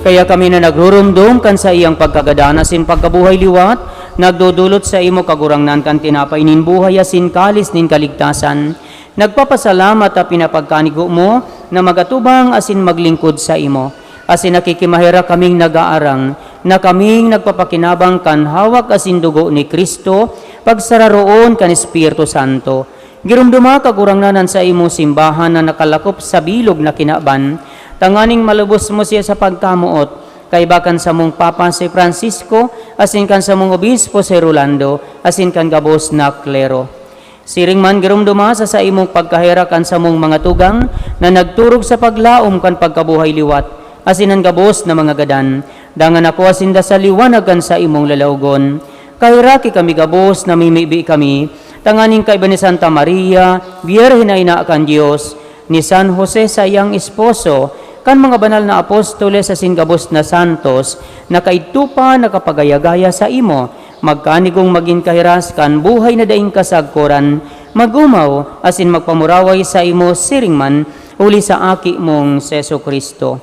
Kaya kami na nagrurumdom kan saiyang pagkagadan asin pagkabuhay liwat, nagdodolot saimo, Kagurangnan, kan tinapay nin buhay asin kalis nin kaligtasan. Nagpapasalamat ta pinapagkanigo mo na magatubang asin maglingkod saimo. Asin nakikimaherak kaming nagaarang na kaming nagpapakinabang kan hawak asin dugo ni Cristo, pagsararoon kan Espiritu Santo. Giromdoma, Kagurangnan, an saimong simbahan na nakalakop sa bilog na kinaban, tanganing malubos mo siya sa pagkamoot, kaiba kan samong Papa si Francisco, asin kan samong Obispo si Rolando, asin kan gabos na klero. Siring man, giromdoma sa saimong pagkaherak an samong mga tugang na nagturog sa paglaom kan pagkabuhay liwat, asin an gabos na mga gadan, dangan nakua sinda sa liwanag kan saimong lalawogon. Kaheraki kami gabos, namimibi kami, tanganing kaiba ni Santa Maria, Birhen na ina kan Dios, ni San Jose saiyang esposo, kan mga banal na apostoles asin gabos na santos, na kaidto pa nakapagaya-gaya saimo, magkanigong magin kahiras kan buhay na daing kasagkoran, Mag-omaw asin magpamuraway saimo siring man huli sa Aki mong si Jesu-Cristo.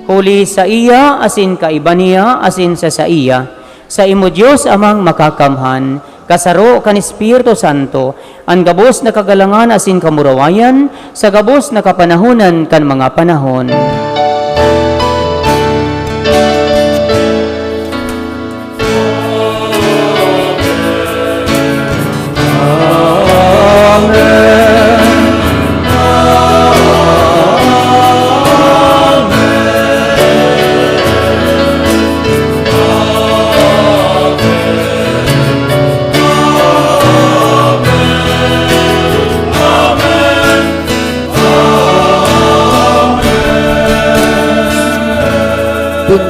Huli saiya asin kaiba niya asin sa saiya, saimo Dios Amang Makakamhan, kasaro kan Espiritu Santo, an gabos na kagalangan asin kamurawayan sa gabos na kapanahonan kan mga panahon.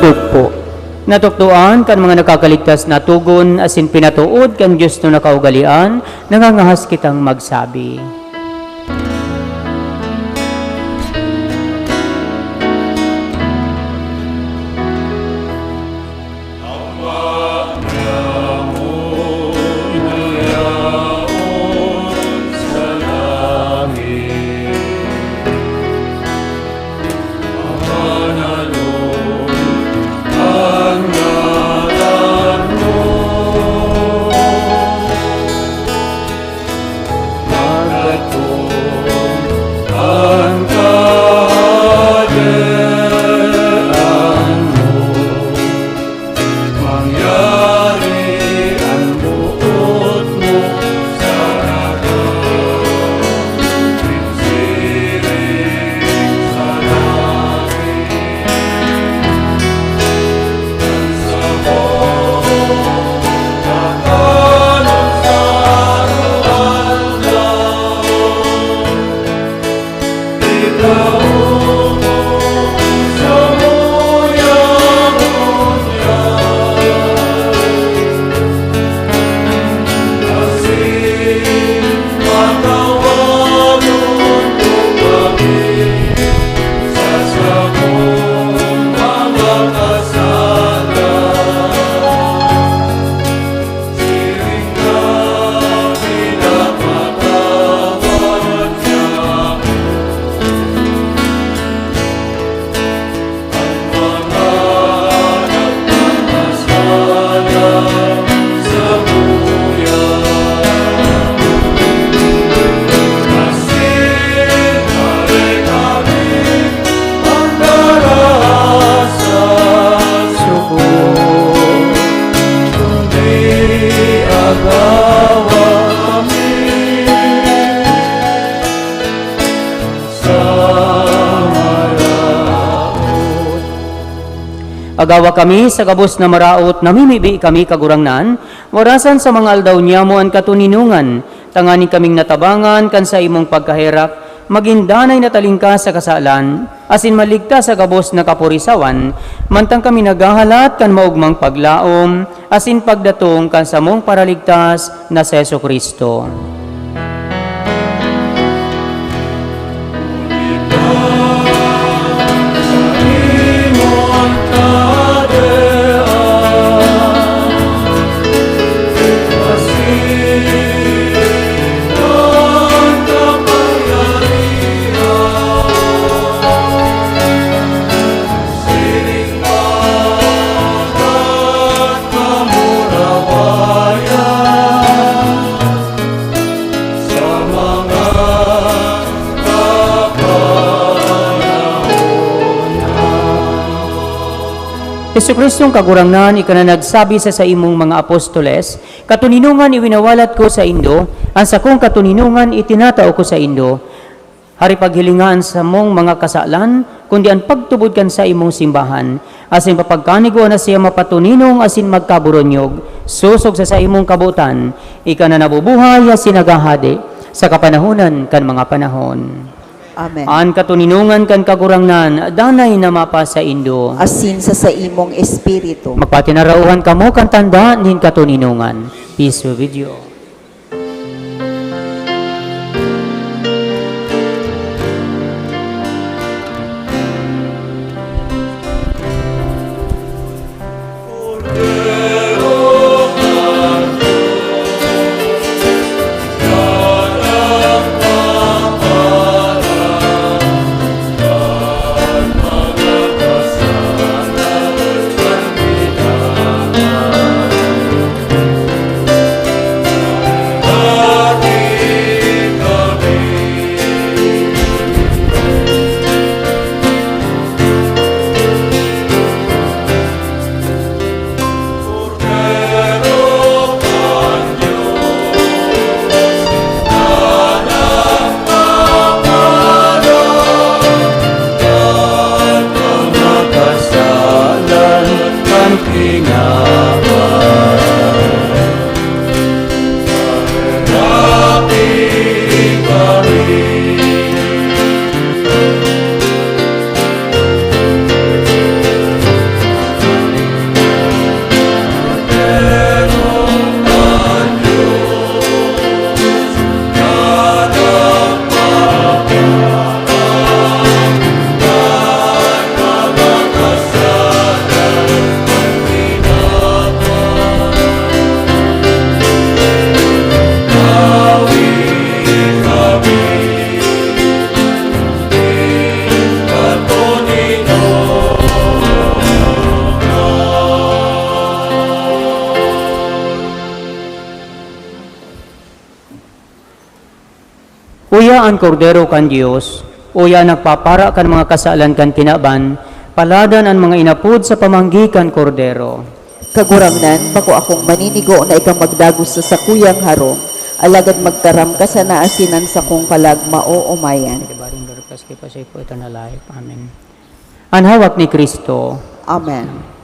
Tindog po. Natukdoan kan mga nakakaligtas na togon asin pinatood kan Dios na kaugalean, nangangahas kitang magsabi. Agawa kami sa gabos na maraot, namimibi kami, Kagurangnan, warasan sa mga aldaw niyamo an katoninongan, tanganing kaming natabangan kan saimong pagkaherak, magin danay na talingkas sa kasalan, asin maligtas sa gabos na kapurisawan, mantang kami naghahalat kan maogmang paglaom asin pagdatong kan samong Paraligtas na si Jesu-Cristo. Jesu-Cristong Kagurangnan, ika na nagsabi sa saimong mga apostoles, "Katoninongan iwinawalat ko saindo, an sakong katoninongan itinatao ko saindo." Hari, paghilinga an samong mga kasalan, kundi an pagtubod kan saimong simbahan, asin papagkanigoan na siya mapatoninong asin magkaboronyog, sosog sa saimong kabotan, ika na nabubuhay asin naghahade sa kapanahonan kan mga panahon. Amen. An katoninongan kan Kagurangnan danay na mapasaindo. Asin sa saimong espiritu. Magpatinaraohan kamo kan tanda nin katoninongan. Peace be with you. Uya an Kordero kan Dios, uya an nagpapara kan mga kasalan kan kinaban, paladan an mga inapod sa pamanggi kan Kordero. Kagurangnan, bako akong maninigo na ika magdagos sa sakuyang harong, alagad magtaram ka sana asin an sakong kalag maoomayan. Amen. An hawak ni Kristo. Amen.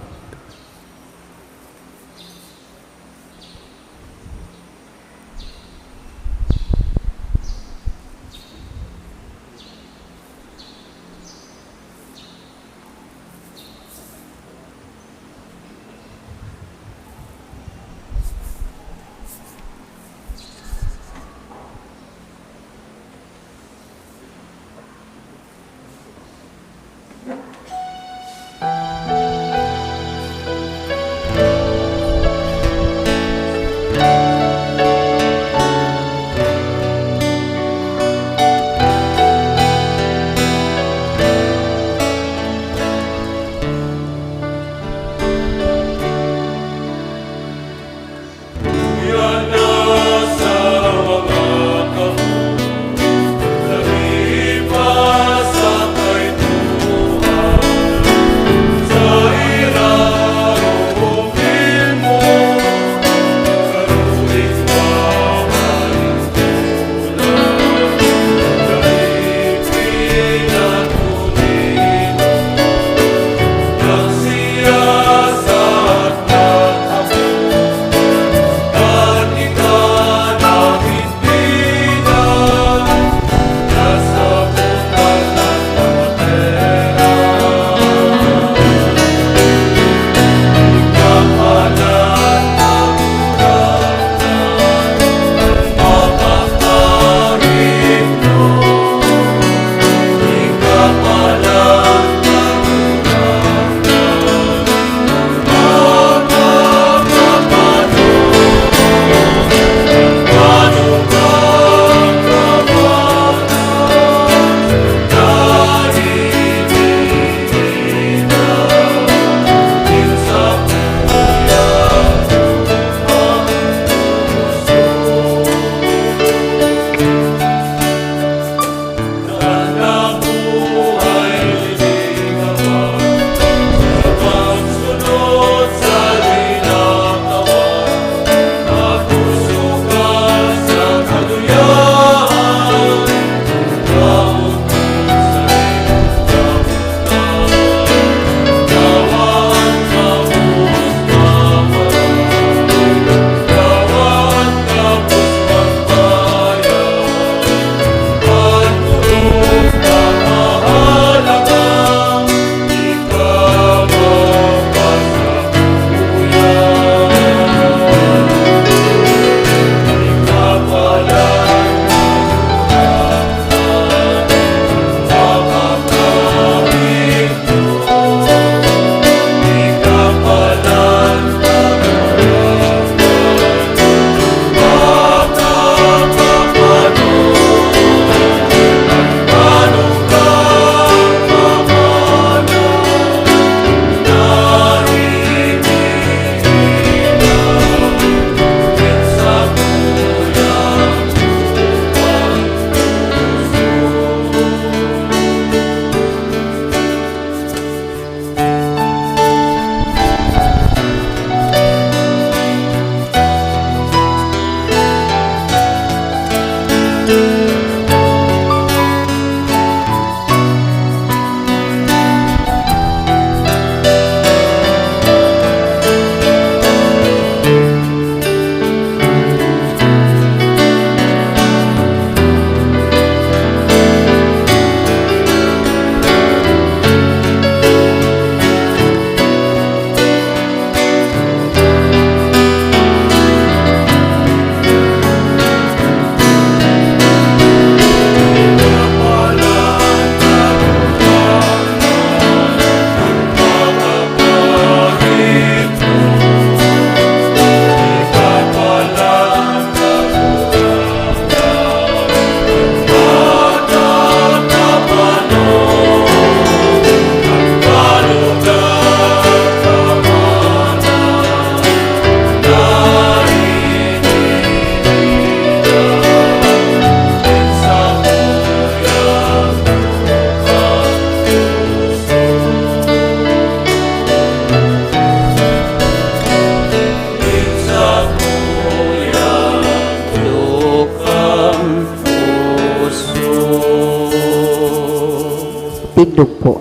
Tindog po.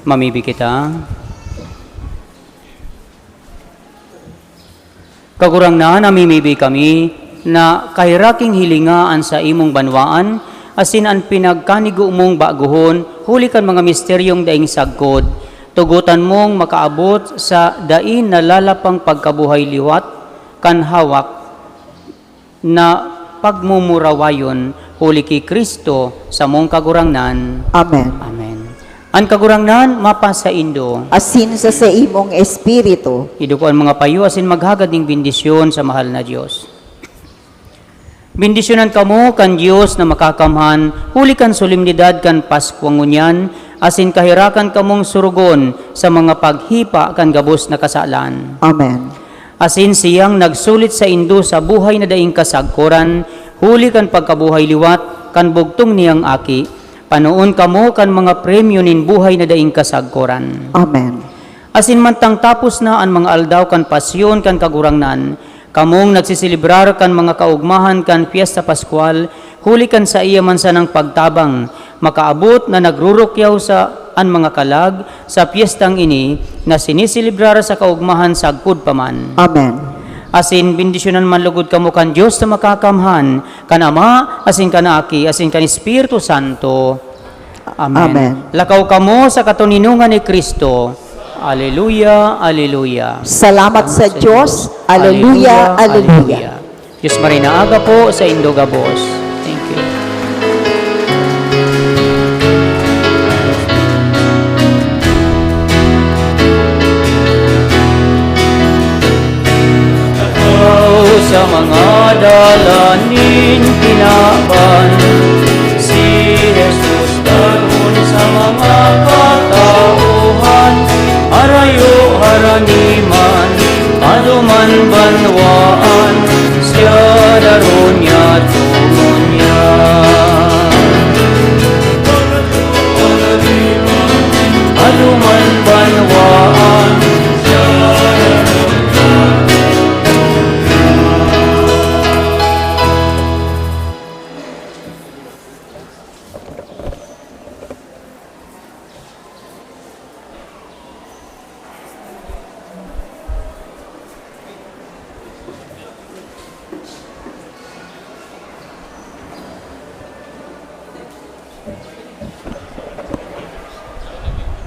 Mamibi kita. Kagurangnan, namimibi kami na kaheraking hilinga an saimong banwaan, asin an pinagkanigo mong bagohon huli kan mga misteryong daing sagkod. Tugotan mong makaabot sa dai nalalapang pagkabuhay liwat kan hawak na pagmumurawayon huli ki Cristo, samong Kagurangnan. Amen. Amen. An Kagurangnan mapasaindo. Asin sa saimong espiritu. Iduko an mga payo asin maghagad ning bendisyon sa mahal na Dios. Bendisyonan kamo kan Dios na Makakamhan, huli kan solemnidad kan Paskwa ngunyan, asin kaherakan kamong surugon sa mga paghipa kan gabos na kasalan. Amen. Asin siyang nagsulit saindo sa buhay na daing kasagkoran, huli kan pagkabuhay liwat kan bugtong niyang Aki. Panoon kamo kan mga premyo nin buhay na daing kasagkoran. Amen. Asin mantang tapos na an mga aldaw kan pasyon kan Kagurangnan, kamong nagseselebrar kan mga kaogmahan kan Pyesta Paskwal, huli kan saiya man sanang pagtabang, makaabot na nagrurukyaw sa an mga kalag sa pyestang ini na siniselebrar sa kaogmahan sagkod pa man. Amen. Asin bendisyonan man lugod kamo kan Dios na Makakamhan, kan Ama, asin kan Aki, asin kan Espiritu Santo. Amen. Amen. Lakaw kamo sa katoninongan ni Cristo. Aleluya, aleluya. Salamat sa Diyos. Aleluya, aleluya. Diyos maray na aga po sa indo gabos. Thank you. Sa mga dal